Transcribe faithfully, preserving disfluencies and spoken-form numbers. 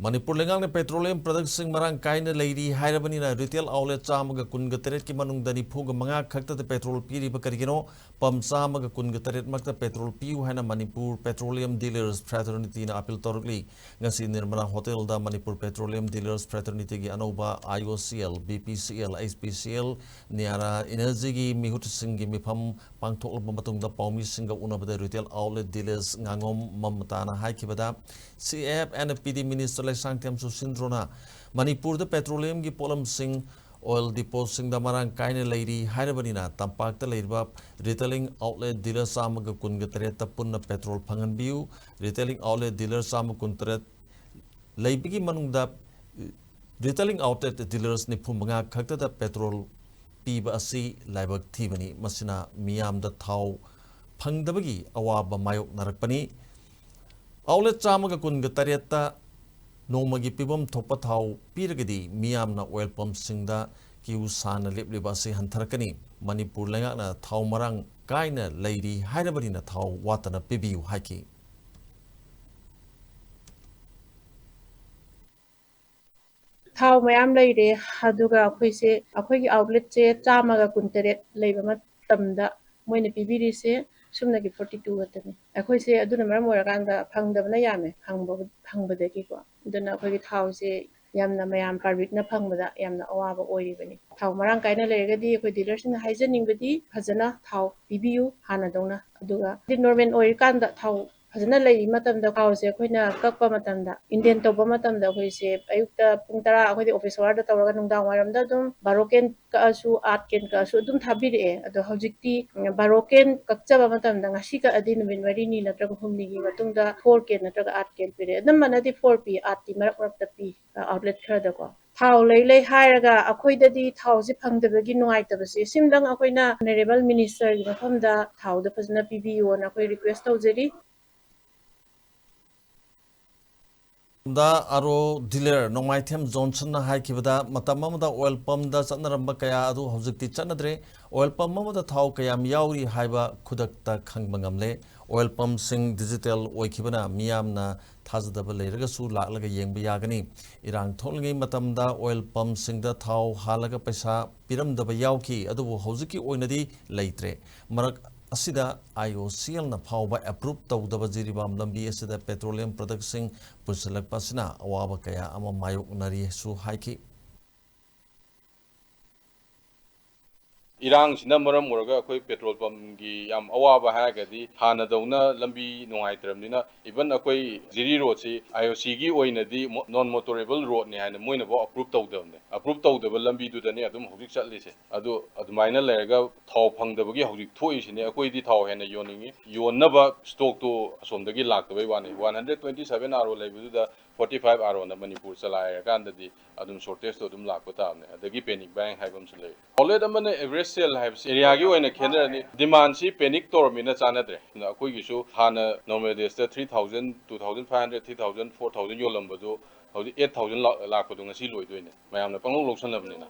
ꯃꯅꯤꯄꯨꯔ ꯂꯩꯉꯥꯛꯅ petroleum productꯁꯤꯡ ꯃꯔꯥꯡ ꯀꯥꯏꯅ ꯂꯩꯔꯤ ꯍꯥꯏꯔꯕꯅꯤꯅ retail outlet ꯆꯥꯝꯃꯒ ꯀꯨꯟꯒ ꯇꯔꯦꯠꯀꯤ ꯃꯅꯨꯡꯗ ꯅꯤꯐꯨꯒ ꯃꯉꯥ ꯈꯛꯇꯗ petrol ꯄꯤꯔꯤꯕ ꯀꯔꯤꯒꯤꯅꯣ? Pump ꯆꯥꯝꯃꯒ ꯀꯨꯟꯒ ꯇꯔꯦꯠ ꯃꯛꯇ petrol ꯄꯤꯌꯨ ꯍꯥꯏꯅ Manipur Petroleum Dealers Fraternityꯅ appeal ꯇꯧꯔꯛꯂꯤ꯫ ꯉꯁꯤ ꯅꯤꯔꯃꯂꯥ ꯍꯣꯇꯦꯜꯗ Manipur Petroleum Dealers Fraternityꯒꯤ ꯑꯅꯧꯕ IOCL, BPCL, HPCL, Niara Energyꯒꯤ ꯃꯤꯍꯨꯠꯁꯤꯡꯒꯤ ꯃꯤꯐꯝ ꯄꯥꯡꯊꯣꯛꯂꯕ ꯃꯇꯨꯡꯗ ꯄꯥꯎꯃꯤꯁꯤꯡꯒ ꯎꯅꯕꯗ retail outlet dealers ꯉꯥꯉꯣꯝ ꯃꯃꯇꯥꯅ ꯍꯥꯏꯈꯤꯕꯗ, CAF and PD minister Leishangthem ꯁꯨꯁꯤꯟꯗ꯭ꯔꯣꯅ ꯃꯅꯤꯄꯨꯔꯗ petroleumꯒꯤ ꯄꯣꯠꯂꯝꯁꯤꯡ oil depotꯁꯤꯡꯗ ꯃꯔꯥꯡ ꯀꯥꯏꯅ ꯂꯩꯔꯤ ꯍꯥꯏꯔꯕꯅꯤꯅ ꯇꯝꯄꯥꯛꯇ ꯂꯩꯔꯤꯕ retailing outlet dealer ꯆꯥꯝꯃꯒ ꯀꯨꯟꯒ ꯇꯔꯦꯠꯇ ꯄꯨꯟꯅ petrol ꯐꯪꯍꯟꯕꯤꯌꯨ꯫ Retailing outlet dealer ꯆꯥꯝꯃ ꯀꯨꯟꯇꯔꯦꯠ ꯂꯩꯕꯒꯤ ꯃꯅꯨꯡꯗ retailing outlet dealers ꯅꯤꯐꯨ ꯃꯉꯥ ꯈꯛꯇꯗ petrol ꯄꯤꯕ ꯑꯁꯤ ꯂꯥꯏꯕꯛ ꯊꯤꯕꯅꯤ꯫ ꯃꯁꯤꯅ ꯃꯤꯌꯥꯝꯗ ꯊꯥꯎ ꯐꯪꯗꯕꯒꯤ ꯑꯋꯥꯕ ꯃꯥꯌꯣꯛꯅꯔꯛꯄꯅꯤ꯫ Outlet ꯆꯥꯝꯃꯒ ꯀꯨꯟꯒ ꯇꯔꯦꯠꯇ ꯅꯣꯡꯃꯒꯤ ꯄꯤꯐꯝ ꯊꯣꯛꯄ ꯊꯥꯎ ꯄꯤꯔꯒꯗꯤ ꯃꯤꯌꯥꯝꯅ oil pumpꯁꯤꯡꯗ queue ꯁꯥꯡꯅ ꯂꯦꯞꯂꯤꯕ ꯑꯁꯤ ꯍꯟꯊꯔꯛꯀꯅꯤ꯫ ꯃꯅꯤꯄꯨꯔ ꯂꯩꯉꯥꯛꯅ ꯊꯥꯎ ꯃꯔꯥꯡ ꯀꯥꯏꯅ ꯂꯩꯔꯤ ꯍꯥꯏꯔꯕꯅꯤꯅ ꯊꯥꯎ ꯋꯥꯠꯇꯅ ꯄꯤꯕꯤꯌꯨ ꯍꯥꯏꯈꯤ꯫ ꯊꯥꯎ ꯃꯌꯥꯝ ꯂꯩꯔꯦ꯫ ꯑꯗꯨꯒ ꯑꯩꯈꯣꯏꯁꯦ, ꯑꯩꯈꯣꯏꯒꯤ outletꯁꯦ ꯆꯥꯝꯃꯒ ꯀꯨꯟꯇꯔꯦꯠ ꯂꯩꯕ ꯃꯇꯝꯗ ꯃꯣꯏꯅ ꯄꯤꯕꯤꯔꯤꯁꯦ ꯁꯨꯞꯅꯒꯤ forty two ꯈꯛꯇꯅꯤ꯫ ꯑꯩꯈꯣꯏꯁꯦ ꯑꯗꯨꯅ ꯃꯔꯝ ꯑꯣꯏꯔꯀꯥꯟꯗ ꯐꯪꯗꯕꯅ ꯌꯥꯝꯃꯦ, ꯐꯪꯕ-, ꯐꯪꯕꯗꯒꯤꯀꯣ꯫ ꯑꯗꯨꯅ ꯑꯩꯈꯣꯏꯒꯤ ꯊꯥꯎꯁꯦ ꯌꯥꯝꯅ ꯃꯌꯥꯝ publicꯅ ꯐꯪꯕꯗ ꯌꯥꯝꯅ ꯑꯋꯥꯕ ꯑꯣꯏꯔꯤꯕꯅꯤ꯫ ꯊꯥꯎ ꯃꯔꯥꯡ ꯀꯥꯏꯅ ꯂꯩꯔꯒꯗꯤ ꯑꯩꯈꯣꯏ dealerꯁꯤꯡꯅ ꯍꯥꯏꯖꯅꯤꯡꯕꯗꯤ ꯐꯖꯅ ꯊꯥꯎ ꯄꯤꯕꯤꯌꯨ ꯍꯥꯟꯅꯗꯧꯅ꯫ ꯑꯗꯨꯒ normal ꯑꯣꯏꯔꯤꯀꯥꯟꯗ ꯊꯥꯎ ꯐꯖꯅ ꯂꯩꯔꯤ ꯃꯇꯝꯗ ꯊꯥꯎꯁꯦ ꯑꯩꯈꯣꯏꯅ ꯀꯛꯄ ꯃꯇꯝꯗ, intent ꯇꯧꯕ ꯃꯇꯝꯗ ꯑꯩꯈꯣꯏꯁꯦ ꯑꯌꯨꯛꯇ ꯄꯨꯡ ꯇꯔꯥ ꯑꯩꯈꯣꯏꯗꯤ office hourꯗ ꯇꯧꯔꯒ ꯅꯨꯡꯗꯥꯡ ꯋꯥꯏꯔꯝꯗ ꯑꯗꯨꯝ ꯕꯥꯔꯣ can ꯀꯛꯑꯁꯨ, ꯑꯥꯠ can ꯀꯛꯑꯁꯨ ꯑꯗꯨꯝ ꯊꯥꯕꯤꯔꯛꯑꯦ꯫ ꯑꯗꯣ ꯍꯧꯖꯤꯛꯇꯤ ꯕꯥꯔꯣ can ꯀꯛꯆꯕ ꯃꯇꯝꯗ ꯉꯁꯤ ꯀꯛꯑꯗꯤ ꯅꯨꯃꯤꯠ ꯃꯔꯤꯅꯤ ꯅꯠꯇ꯭ꯔꯒ ꯍꯨꯝꯅꯤꯒꯤ ꯃꯇꯨꯡꯗ four can ꯅꯠꯇ꯭ꯔꯒ ꯑꯥꯠ can ꯄꯤꯔꯛꯑꯦ꯫ ꯑꯅꯝꯕꯅꯗꯤ four ꯄꯤ, ꯑꯥꯠꯇꯤ ꯃꯔꯛ ꯃꯔꯛꯇ ꯄꯤ, outlet ꯈꯔꯗꯀꯣ꯫ ꯊꯥꯎ ꯂꯩ ꯂꯩ ꯍꯥꯏꯔꯒ ꯑꯩꯈꯣꯏꯗꯗꯤ ꯊꯥꯎꯁꯦ ꯐꯪꯗꯕꯒꯤ ꯅꯨꯡꯉꯥꯏꯇꯕꯁꯦ, ꯁꯤꯝꯗꯪ ꯑꯩꯈꯣꯏꯅ Honourable Ministerꯒꯤ ꯃꯐꯝꯗ ꯊꯥꯎꯗ ꯐꯖꯅ ꯄꯤꯕꯤꯌꯣꯅ ꯑꯩꯈꯣꯏ request ꯇꯧꯖꯔꯤ꯫ ꯗ ꯑꯥꯔ ꯑꯣ ꯗꯤꯂꯔ ꯅꯣꯡꯃꯥꯏꯊꯦꯝ ꯖꯣꯟꯁꯟꯅ ꯍꯥꯏꯈꯤꯕꯗ, ꯃꯇꯝ ꯑꯃꯗ ꯑꯣꯏꯜ ꯄꯝꯗ ꯆꯠꯅꯔꯝꯕ ꯀꯌꯥ ꯑꯗꯨ ꯍꯧꯖꯤꯛꯇꯤ ꯆꯠꯅꯗ꯭ꯔꯦ꯫ ꯑꯣꯏꯜ ꯄꯝ ꯑꯃꯗ ꯊꯥꯎ ꯀꯌꯥꯝ ꯌꯥꯎꯔꯤ ꯍꯥꯏꯕ ꯈꯨꯗꯛꯇ ꯈꯪꯕ ꯉꯝꯂꯦ꯫ ꯑꯣꯏꯜ ꯄꯝꯁꯤꯡ ꯗꯤꯖꯤꯇꯦꯜ ꯑꯣꯏꯈꯤꯕꯅ ꯃꯤꯌꯥꯝꯅ ꯊꯥꯖꯗꯕ ꯂꯩꯔꯒꯁꯨ ꯂꯥꯛꯂꯒ ꯌꯦꯡꯕ ꯌꯥꯒꯅꯤ꯫ ꯏꯔꯥꯡ ꯊꯣꯛꯂꯤꯉꯩ ꯃꯇꯝꯗ ꯑꯣꯏꯜ ꯄꯝꯁꯤꯡꯗ ꯊꯥꯎ ꯍꯥꯜꯂꯒ ꯄꯩꯁꯥ ꯄꯤꯔꯝꯗꯕ ꯌꯥꯎꯈꯤ, ꯑꯗꯨꯕꯨ ꯍꯧꯖꯤꯛꯀꯤ ꯑꯣꯏꯅꯗꯤ ꯂꯩꯇ꯭ꯔꯦ꯫ ꯃꯔꯛ ꯑꯁꯤꯗ ꯑꯥꯏ ꯑꯣ ꯁꯤ ꯑꯦꯜꯅ ꯐꯥꯎꯕ ꯑꯦꯄ꯭ꯔꯨꯞ ꯇꯧꯗꯕ ꯖꯤꯔꯤꯕꯥꯝ ꯂꯝꯕꯤ ꯑꯁꯤꯗ ꯄꯦꯇ꯭ꯔꯣꯂꯤꯌꯝ ꯄ꯭ꯔꯗꯛꯁꯤꯡ ꯄꯨꯁꯤꯜꯂꯛꯄ ꯑꯁꯤꯅ ꯑꯋꯥꯕ ꯀꯌꯥ ꯑꯃ ꯃꯥꯌꯣꯛꯅꯔꯤꯁꯨ ꯍꯥꯏꯈꯤ꯫ ꯏꯔꯥꯡꯁꯤꯅ ꯃꯔꯝ ꯑꯣꯏꯔꯒ ꯑꯩꯈꯣꯏ ꯄꯦꯇ꯭ꯔꯣꯜ ꯄꯝꯒꯤ ꯌꯥꯝ ꯑꯋꯥꯕ ꯍꯥꯏꯔꯒꯗꯤ, ꯍꯥꯟꯅꯗꯧꯅ ꯂꯝꯕꯤ ꯅꯨꯡꯉꯥꯏꯇ꯭ꯔꯕꯅꯤꯅ, ꯏꯚꯟ ꯑꯩꯈꯣꯏ ꯖꯤꯔꯤ ꯔꯣꯗꯁꯤ ꯑꯥꯏ ꯑꯣ ꯁꯤꯒꯤ ꯑꯣꯏꯅꯗꯤ ꯅꯣꯟ ꯃꯣꯇꯣꯔꯦꯕꯜ ꯔꯣꯗꯅꯤ ꯍꯥꯏꯅ ꯃꯣꯏꯅꯐꯥꯎ ꯑꯦꯄ꯭ꯔꯨꯞ ꯇꯧꯗꯕꯅꯦ꯫ ꯑꯦꯄ꯭ꯔꯨꯞ ꯇꯧꯗꯕ ꯂꯝꯕꯤꯗꯨꯗꯅꯦ ꯑꯗꯨꯝ ꯍꯧꯖꯤꯛ ꯆꯠꯂꯤꯁꯦ꯫ ꯑꯗꯨ ꯑꯗꯨꯃꯥꯏꯅ ꯂꯩꯔꯒ ꯊꯥꯎ ꯐꯪꯗꯕꯒꯤ ꯍꯧꯖꯤꯛ ꯊꯣꯛꯏꯁꯤꯅꯦ꯫ ꯑꯩꯈꯣꯏꯗꯤ ꯊꯥꯎ ꯍꯦꯟꯅ ꯌꯣꯟꯅꯤꯡꯉꯤ, ꯌꯣꯟꯅꯕ ꯁ꯭ꯇꯣꯛꯇꯣ ꯑꯁꯣꯝꯗꯒꯤ ꯂꯥꯛꯇꯕꯩ ꯋꯥꯅꯤ꯫ One hundred twenty seven R ꯑꯣ ꯂꯩꯕꯗꯨꯗ ꯐꯣꯔꯇꯤ ꯐꯥꯏꯚ ꯑꯥꯔ ꯑꯣꯅ ꯃꯅꯤꯄꯨꯔ ꯆꯂꯥꯏꯔꯀꯥꯟꯗꯗꯤ ꯑꯗꯨꯝ ꯁꯣꯔꯇꯦꯖꯇꯣ ꯑꯗꯨꯝ ꯂꯥꯛꯄ ꯇꯥꯕꯅꯦ꯫ ꯑꯗꯒꯤ ꯄꯦꯅꯤꯛ ꯕꯥꯏꯡ ꯍꯥꯏꯕ ꯑꯃꯁꯨ ꯂꯩ꯫ ꯑꯥꯎꯠꯂꯦꯠ ꯑꯃꯅ ꯑꯦꯚꯔꯦꯖ ꯁꯦꯜ ꯍꯥꯏꯕꯁꯤ ꯑꯦꯔꯤꯌꯥꯒꯤ ꯑꯣꯏꯅ ꯈꯦꯠꯅꯔꯅꯤ꯫ ꯗꯤꯃꯥꯟꯁꯤ ꯄꯦꯅꯤꯛ ꯇꯧꯔꯕꯅꯤꯅ ꯆꯥꯟꯅꯗ꯭ꯔꯦ꯫ ꯑꯗꯨꯅ ꯑꯩꯈꯣꯏꯒꯤꯁꯨ ꯍꯥꯟꯅ ꯅꯣꯔꯃꯦꯜ ꯗꯦꯖꯇ three thousand, two thousand five hundred, three thousand, four thousand ꯌꯣꯜꯂꯝꯕꯗꯨ ꯍꯧꯖꯤꯛ ꯑꯩꯠ ꯊꯥꯎꯖꯟ ꯂꯥꯛꯄꯗꯣ ꯉꯁꯤ ꯂꯣꯏꯗꯣꯏꯅꯦ, ꯃꯌꯥꯝꯅ ꯄꯪꯂꯧ ꯂꯧꯁꯟꯅꯕꯅꯤꯅ꯫